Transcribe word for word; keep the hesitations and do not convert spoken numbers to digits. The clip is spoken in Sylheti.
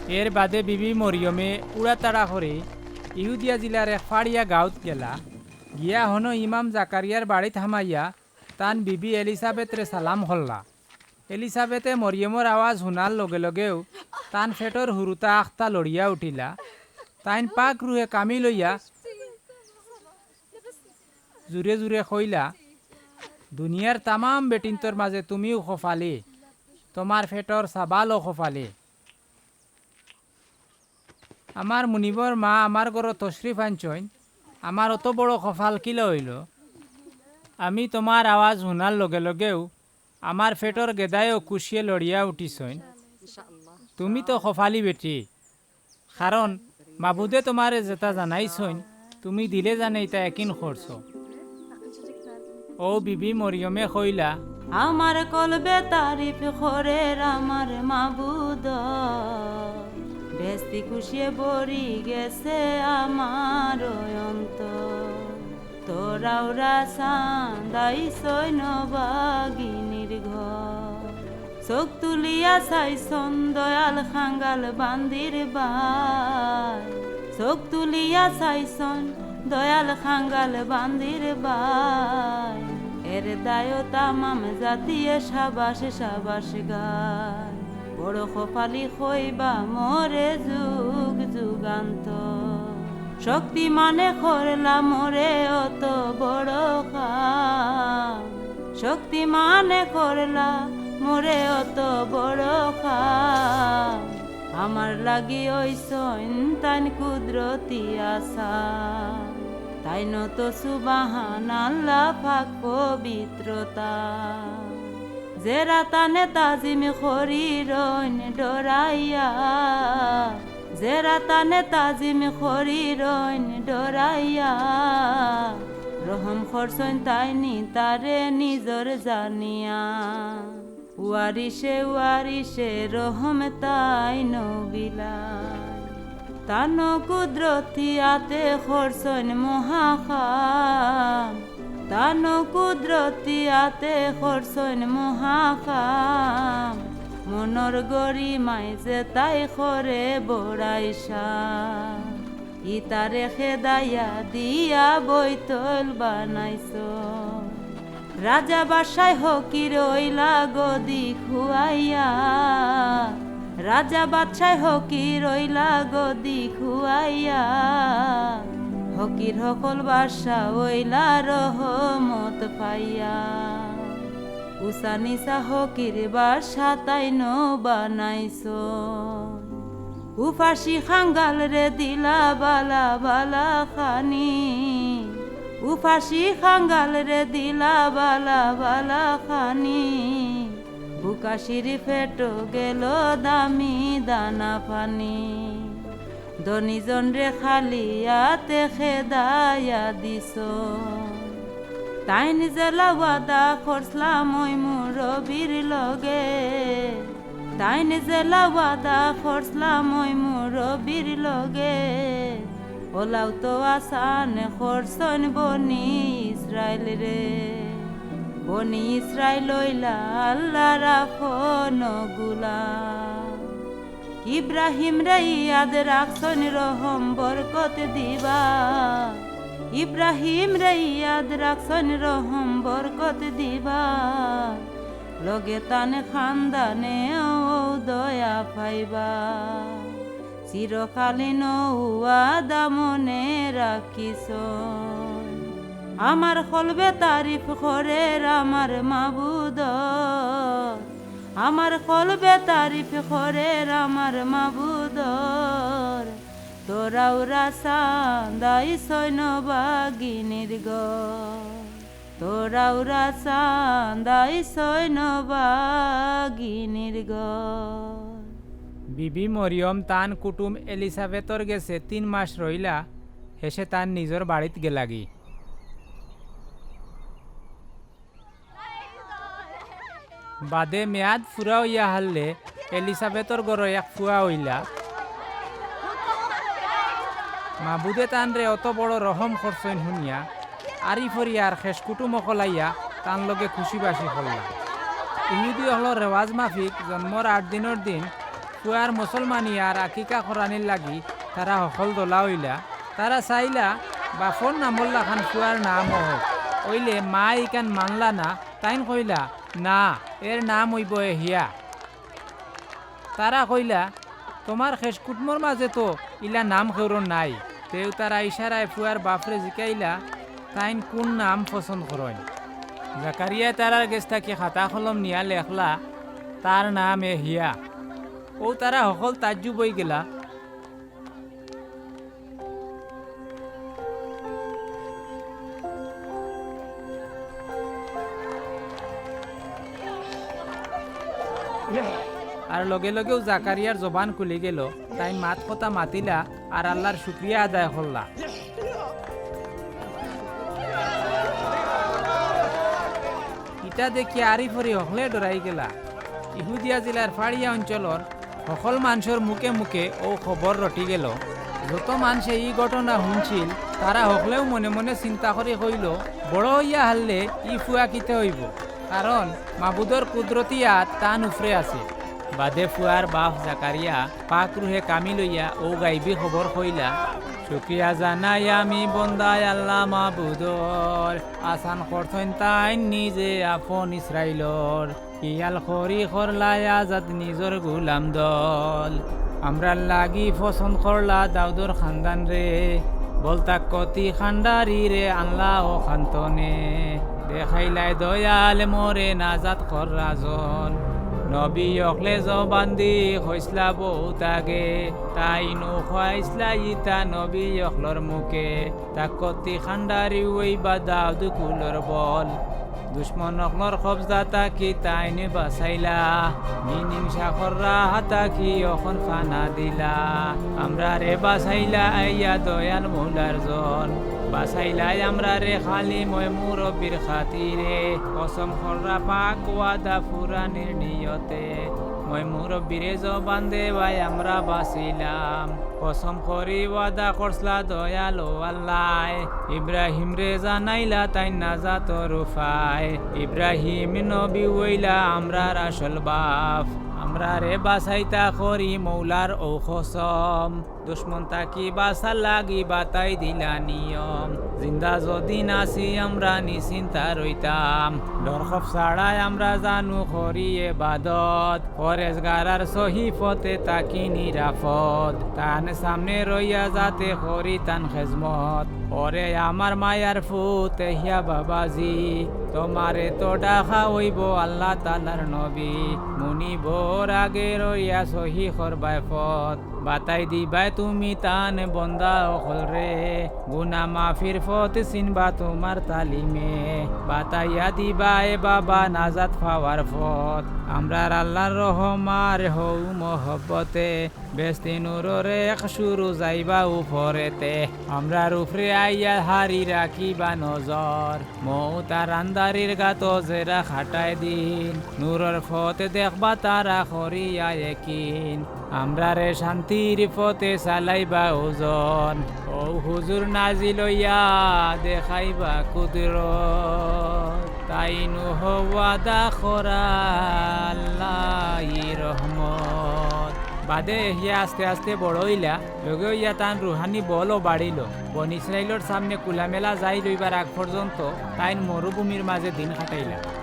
এর বাদে বিবি মরিয়মে উড়াতাড়া করি ইহুদিয়া জিলার এক ফাড়িয়া গাউত গেলা। গিয়া হনো ইমাম জাকারিয়ার বাড়িত হামাইয়া তান বিবি এলিসাবেতরে সালাম করলা। এলিসাবেতে মরিয়মর আওয়াজ হুনার লগে লগেউ তান পেটর হুরুতা আখতা লড়িয়া উঠিলা। তাইন পাক রুহে কামিল অইয়া জুরে জুরে কইলা, "দুনিয়ার তামাম বেটিন্তর মাজে তুমিউ কফালি, তুমার পেটর সাবালও কফালি।" আমার মুনিবর মা আমার ঘরো তশরিফ আনছইন, আমার অত বড় কফাল কিলা অইলো? আমি তুমার আওয়াজ হুনার লগে লগেউ আমার পেটর গেদায়ও খুশিয়ে লড়িয়া উঠিছইন। তুমি তো কফালি বেটি, কারণ মাবুদে তুমারে যেতা জানাইছইন, তুমি দিলে জানে ইতা একিন করছো। অউ বিবি মরিয়মে কইলা, আমার কলবে তারিফ করের আমার মাবুদ, বেহেস্তি খুশিয়ে ভরি গেছে আমার অন্তর। তোরাউরা চান্দাইছইন অভাগিনীর ঘর। চোখ তুলিয়া চাইছইন দয়াল খাঙ্গাল বান্দির বায়, চোখ তুলিয়া চাইছইন দয়াল খাঙ্গাল বান্দির বায়। এর দায়ো তামাম জাতিয়ে সাবাস সাবাস গায়। বড় কপালি কইবা মোরে যুগ যুগান্তর। শক্তিমানে করলা মোরে অত বড় কাম, শক্তিমানে করলা মোরে অত বড় কাম। আমার লাগি অইছইন তাইন কুদরতি আসান, তাইন তো সুবহানাল্লাহ পাক পবিত্রতা। যেরা তানে তাজিম করিরইন ডরাইয়া, যেরা তানে তাজিম করিরইন ডরাইয়া, রহম করছইন তাইন তারে নিজর জানিয়া। ওয়ারিশে ওয়ারিশে রহম তাইন বিলাই। তান কুদরতি আতে করছইন মহাকাম, তান কুদরতি আতে করছইন মহাকাম। মনর গরিমায় যেতায় করে বড়াইশা, ইতারে খেদাইয়া দিয়া বৈতল বানাইছইন। রাজা বাদশায় হকির অইলা গদি খুয়াইয়া, রাজা বাদশায় হকির অইলা গদি খুয়াইয়া, হকির হকল বাদশা অইলা রহমত পাইয়া। উচা নিচা হকির বাদশা তাইন বানাইছইন। উপাসি খাঙ্গালরে দিলা বালা বালা খানি, উপাসি খাঙ্গালরে দিলা বালা বালা খানি। ভুকাশির পেটো গেল দামি দানা পানি। ধনীজনরে খালি আতে খেদাইয়া দিছইন। তাইন যেলা ওয়াদা করছলা ময় মুরবির লগে, তাইন যেলা ওয়াদা করছলা ময় মুরবির লগে, অলাউ তো আসান করছইন বনি ইসরাইলরে। বনি ইসরাইল অইলা আল্লার আপন গুলাম। ইব্রাহিমরে ইয়াদ রাখছইন রহম বরকত দিবা, ইব্রাহিমরে ইয়াদ রাখছইন রহম বরকত দিবা। লগে তান খান্দানেও দয়া পাইবা। চিরকালীন ওয়াদা মনে রাখিছইন। আমার কলবে তারিফ করের আমার মাবুদর, আমার কলবে তারিফ করের আমার মাবুদর। তোরাউরা চান্দাইছইন অভাগিনীর ঘর, তোরাউরা চান্দাইছইন অভাগিনীর ঘর। বিবি মরিয়ম তান কুটুম এলিসাবেতর গেছে তিন মাস রইলা, হেষে তান নিজর বাড়িত গেলাগি। বাদে মেয়াদ ফুরা অইয়া হারলে এলিসাবেতর ঘরো এক ফুয়া অইলা। মাবুদে তানরে অত বড় রহম করছইন হুনিয়া আরি ফরিয়ার খেশ কুটুম অকল আইয়া তান লগে খুশিবাসি করলা। ইহুদি অকলর রেওয়াজ মাফিক জন্মর আট দিনর দিন ফুয়ার মুসলমানি আর আকিকা করানির লাগি তারা হকল দলা অইলা। তারা চাইলা বাফর নামর লাখান ফুয়ার নাম অউক, অইলে মায় ইখান মানলা না। তাইন কইলা, "না, এর নাম অইবো এহিয়া।" তারা কইলা, "তুমার খেশ কুটুমর মাজে তো ইলা নাম কেউরর নাই।" তেউ তারা ইশারায় ফুয়ার বাফরে জিকাইলা, তাইন কুন নাম পছন্দ করইন। জাকারিয়ায় তারার গেছ থাকি খাতা কলম নিয়া লেখলা, "তার নাম এহিয়া।" অউ তারা হকল তাজ্জুব অইগেলা। আর লগে লগেউ জাকারিয়ার জবান খুলিগেলো, তাইন মাত-কথা মাতিলা আর আল্লার শুকরিয়া আদায় করলা। ইতা দেখিয়া আরিফরি হকলে ডরাইগেলা। ইহুদিয়া জিলার ফাড়িয়া অঞ্চলর হকল মানষর মুখে মুখে অউ খবর রটিগেলো। যত মানষে ই ঘটনা হুনছিল, তারা হকলেউ মনে মনে চিন্তা করি কইলো, "বড় অইয়া হারলে ই ফুয়া কিতা অইবো?" কারণ মাবুদর কুদরতি আত তান উফরে আছে। বাদে ফুয়ার বাফ জাকারিয়া পাক রুহে কামিল অইয়া অউ গাইবি খবর কইলা, "শুকরিয়া জানাই আমি বন্দায় আল্লা মাবুদর, আসান করছইন তাইন নিজে আপন ইসরাইলর।" খিয়াল করি করলায় আজাদ নিজর গুলাম দল। আমরার লাগি পছন্দ করলা দাউদর খান্দানরে। বলতা কতি খান্ডারিরে আনলা অখান তনে। দেখাইলায় দয়াল মোরে নাজাত কররা জন। নবী অকলে জবান দি কইছলা বউত আগে। তাইনউ কইছলা ইতা নবী অকলর মুখে। তা কতি খান্ডারি অইবা দাউদ কুলর বল। দুশমন অকলর কবজা থাকি তাইন বাচাইলা। মিনিংসা কররা থাকি অখন ফানা দিলা। আমরারে বাচাইলা আইয়া দয়াল মৌলার জন। বাচাইলায় আমরারে খালি ময় মুরব্বির খাতিরে। কসম কররা পাক ওয়াদা ফুরানির নিয়তে। ময় মুরব্বিরে জবান দেওয়ায় আমরা বাচিলাম। কসম করি ওয়াদা করছলা দয়াল আল্লায়। ইব্রাহিমরে জানাইলা তাইন নাজাতর উপায়। ইব্রাহিম নবী অইলা আমরার আসল বাফ। আমরারে বাচাইতা করি মৌলার অউ কসম। দুশমন থাকি বাচার লাগি বাতাই দিলা নিয়ম। জিন্দা যদিন আছি আমরা নিশ্চিন্তা রইতাম। ডর খফ ছাড়ায় আমরা জানু করি এবাদত। পরেজগারার সহি পথে থাকি নিরাপদ। তান সামনে রইয়া যাতে করি তান খেজমত। ওরে আমার মায়ার ফুত এহিয়া বাবাজি, তোমারে তো ডাকা অইবো আল্লা তালার নবী। মুনিবর আগে রইয়া সহি করবায় পথ। বাতাই দিবায় তুমি তান বন্দা অকলরে, গুনা মাফির পথ চিনবা তোমার তালিমে। বাতাইয়া দিবায় বাবা নাজাত পাওয়ার পথ। আমরার আল্লার রহমার হউ মহব্বতে, বেস্তি নুরর এক শুরু যাইবা উপরেতে। আমরার উপরে আইয়া হারি রাখিবা নজর। মউত আর আন্দারির গাতো যেরা খাটায় দিন, নুরর পথে দেখবা তারা করিয়া একিন। আমরারে শান্তির পথে চালাইবা ওজন। অউ হুজুর নাজিল অইয়া দেখাইবা কুদরত। তাইনউ হউ ওয়াদা করা আল্লায় রহমত। বাদে এহিয়া আস্তে আস্তে বড় অইলা, লগে অইয়া তান রুহানি বলও বাড়িলো। বনি ইসরাইলর সামনে খুলামেলা যাই রইবার আগ পর্যন্ত তাইন মরুভূমির মাজে দিন কাটাইলা।